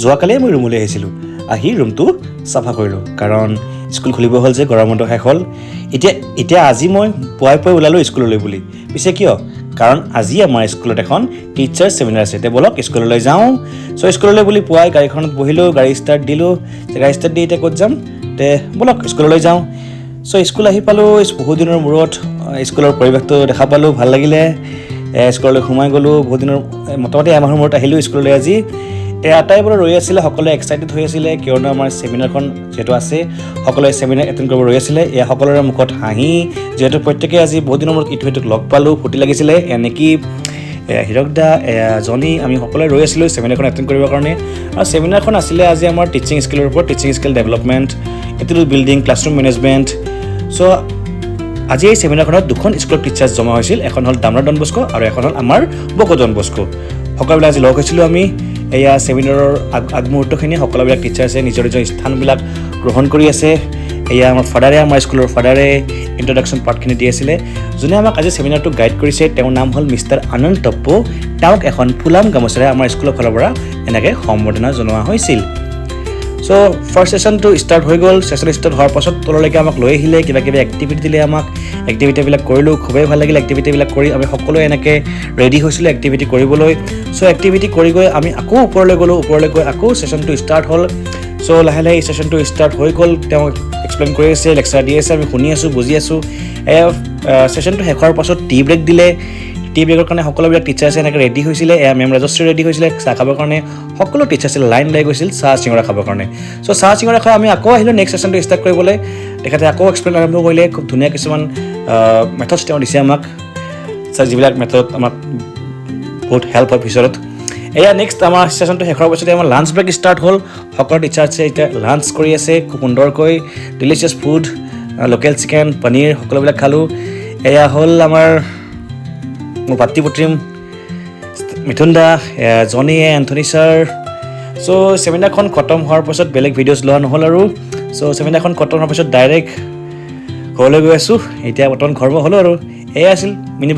যোৱাকালিয়ে মই ৰুমলৈ আহিছিলোঁ। আহি ৰুমটো চাফা কৰিলোঁ, কাৰণ স্কুল খুলিব হ'ল যে, গৰম বন্ধ শেষ হ'ল। এতিয়া এতিয়া আজি মই পুৱাই পুৱাই ওলালোঁ স্কুললৈ বুলি। পিছে কিয়? কাৰণ আজি আমাৰ স্কুলত এখন টিচাৰ্ছ ছেমিনাৰ আছে। এতিয়া ব'লক, স্কুললৈ যাওঁ। চ' স্কুললৈ বুলি পুৱাই গাড়ীখনত বহিলোঁ, গাড়ী ষ্টাৰ্ট দিলোঁ। গাড়ী ষ্টাৰ্ট দি এতিয়া ক'ত যাম? তে ব'লক, স্কুললৈ যাওঁ। চ' স্কুল আহি পালোঁ। বহুত দিনৰ মূৰত স্কুলৰ পৰিৱেশটো দেখা পালোঁ, ভাল লাগিলে। স্কুললৈ সোমাই গ'লোঁ। বহুত দিনৰ মোটামুটি এমাহৰ মূৰত আহিলোঁ স্কুললৈ আজি। আটাইবোৰে ৰৈ আছিলে, সকলোৱে এক্সাইটেড হৈ আছিলে, কিয়নো আমাৰ ছেমিনাৰখন যিহেতু আছে, সকলোৱে ছেমিনাৰ এটেণ্ড কৰিব ৰৈ আছিলে। এয়া সকলোৰে মুখত হাঁহি, যিহেতু প্ৰত্যেকেই আজি বহুত দিনৰ মূৰত ইটো সিটোক লগ পালোঁ, ফূৰ্তি লাগিছিলে। এনেকি এয়া হীৰক দা, এয়া জনী, আমি সকলোৱে ৰৈ আছিলোঁ ছেমিনাৰখন এটেণ্ড কৰিবৰ কাৰণে। আৰু ছেমিনাৰখন আছিলে আজি আমাৰ টিচিং স্কিলৰ ওপৰত, teaching skill development, attitude building, classroom management. So আজি এই ছেমিনাৰখনত দুখন স্কুলৰ টিচাৰ্ছ জমা হৈছিল। এখন হ'ল দামৰা ডন বস্কো আৰু এখন হ'ল আমাৰ বকো ডন বস্কো। সকলোবিলাক আজি লগ হৈছিলোঁ আমি। এয়া ছেমিনাৰৰ আগমুহূৰ্তখিনি, সকলোবিলাক টিচাৰ্ছে নিজৰ নিজৰ স্থানবিলাক গ্ৰহণ কৰি আছে। এয়া আমাৰ ফাদাৰে, আমাৰ স্কুলৰ ফাদাৰে ইণ্ট্ৰডাকশ্যন পাৰ্টখিনি দি আছিলে। যোনে আমাক আজি ছেমিনাৰটো গাইড কৰিছে, তেওঁৰ নাম হ'ল মিষ্টাৰ আনন্দ টপ্পো। তেওঁক এখন ফুলাম গামোচাৰে আমাৰ স্কুলৰ ফালৰ পৰা এনেকৈ সম্বৰ্ধনা জনোৱা হৈছিল। চ' ফাৰ্ষ্ট ছেশ্যনটো ষ্টাৰ্ট হৈ গ'ল। ছেশ্যন ষ্টাৰ্ট হোৱাৰ পাছত তললৈকে আমাক লৈ আহিলে, কিবা কিবি এক্টিভিটি দিলে আমাক। এক্টিভিটিবিলাক কৰিলোঁ, খুবেই ভাল লাগিল এক্টিভিটিবিলাক কৰি। আমি সকলোৱে এনেকৈ ৰেডি হৈছিলোঁ এক্টিভিটি কৰিবলৈ। চ' এক্টিভিটি কৰি গৈ আমি আকৌ ওপৰলৈ গ'লোঁ। ওপৰলৈ গৈ আকৌ ছেশ্যনটো ষ্টাৰ্ট হ'ল। চ' লাহে লাহে এই ছেশ্যনটো ষ্টাৰ্ট হৈ গ'ল। তেওঁ এক্সপ্লেইন কৰি আছে, লেকচাৰ দি আছে, আমি শুনি আছোঁ, বুজি আছোঁ। এয়া ছেশ্যনটো শেষ হোৱাৰ পাছত টি ব্ৰেক দিলে। টি ব্ৰেকৰ কাৰণে সকলোবিলাক টিচাৰ্ছে এনেকৈ ৰেডি হৈছিলে। এয়া মেম ৰাজশ্ৰী ৰেডি হৈছিলে চাহ খাবৰ কাৰণে। সকলো টিচাৰ্ছে লাইন লাগি গৈছিল চাহ চিঙৰা খাবৰ কাৰণে। চ' চাহ চিঙৰা খাই আমি আকৌ আহিলোঁ নেক্সট ছেশ্যনটো ষ্টাৰ্ট কৰিবলৈ। তেখেতে আকৌ এক্সপ্লেইন আৰম্ভ কৰিলে। খুব ধুনীয়া কিছুমান মেথডছ তেওঁ দিছে আমাক, যিবিলাক মেথড আমাক বহুত হেল্প হয় ফিউচাৰত। এয়া নেক্সট আমাৰ ছেশ্যনটো শেষ হোৱাৰ পাছতে আমাৰ লাঞ্চ ব্ৰেক ষ্টাৰ্ট হ'ল। সকলো টিচাৰ্ছে এতিয়া লাঞ্চ কৰি আছে খুব সুন্দৰকৈ। ডিলিচিয়াছ ফুড, লোকেল চিকেন, পনীৰ, সকলোবিলাক খালোঁ। এয়া হ'ল আমাৰ মোৰ ভাতৃ মিথুন দা, এয়া জনী, এন্থনী ছাৰ। চ' ছেমিনাৰখন খতম হোৱাৰ পাছত বেলেগ ভিডিঅ'জ লোৱা নহ'ল আৰু। চ' ছেমিনাৰখন খতম হোৱাৰ পাছত ডাইৰেক্ট ঘৰলৈ গৈ আছোঁ। এতিয়া বৰ্তমান ঘৰ হ'লোঁ আৰু এয়া আছিল মিনি।